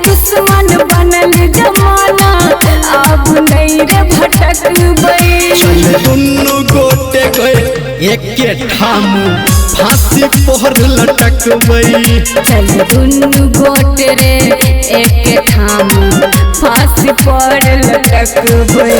दुश्मन बनल जमाना अब नहीं रे भटकबै। चल दुनू गोटे गए एके ठाम फांसी पर लटकबै। चल दुनू गोटे रे एके ठाम फांसी पर लटकबै।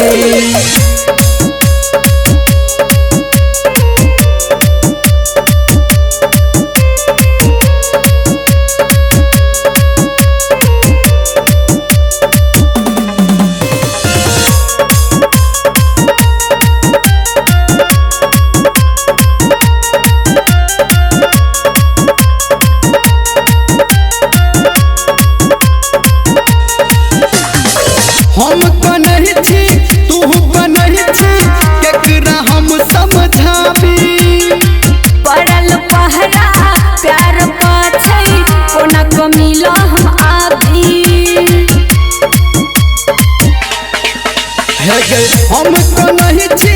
हम कनहि छी तू कनहि छी केकरा हम समझाबी। पड़ल पहरा प्यार पाछै कोना क मिल हम आबी। हे गई हम कनहि छी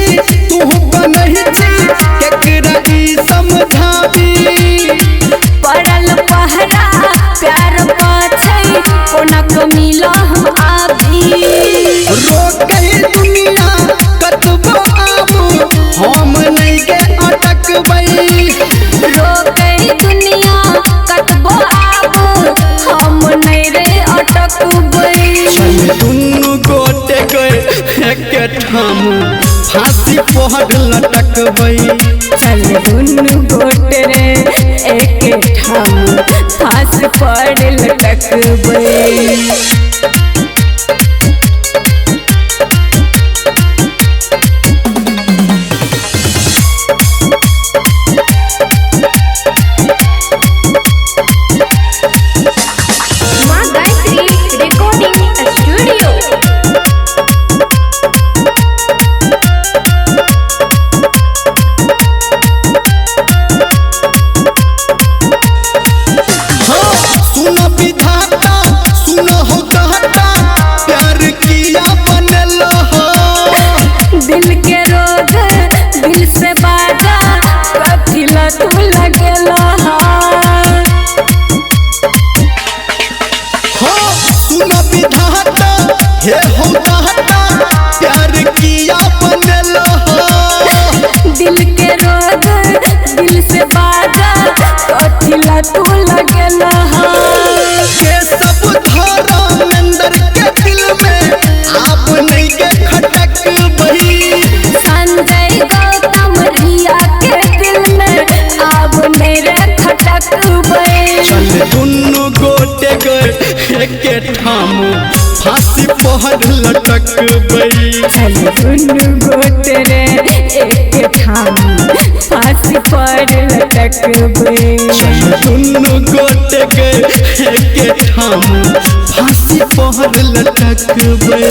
तू कनहि छी केकरा ई समझाबी। पड़ल पहरा प्यार पाछै कोना क मिल हम आबी। रोकै दुनिया कतबो आबू हम नहीं के अटकबै। रोकै दुनिया कतबो आबू हम नहीं रे अटकबै। चल दुनू गोटे गए एके ठाम फांसी पर लटकबै। चल दुनू गोटे रे एके ठाम फांसी पर लटकबै। दिल के रोग दिल से बाजा कथिला तू लगेला। हो सुन विधाता हे हो दाता प्यार किया बनल हो। दिल के रोग दिल से बाजा कथिला तू लगेला। के सब धर्मेंद्र के दिल में आप नहीं के खटक बही। संजय गौतम रिया के दिल में अब नहीं रे खटकबै। चल दुनू गोटे गए एके ठाम फांसी पर लटकबै। चल दुनू गोटे रे एके ठाम फांसी पर लटकबै। चल दुनू गोटे गए एके ठाम फांसी पर लटकबै।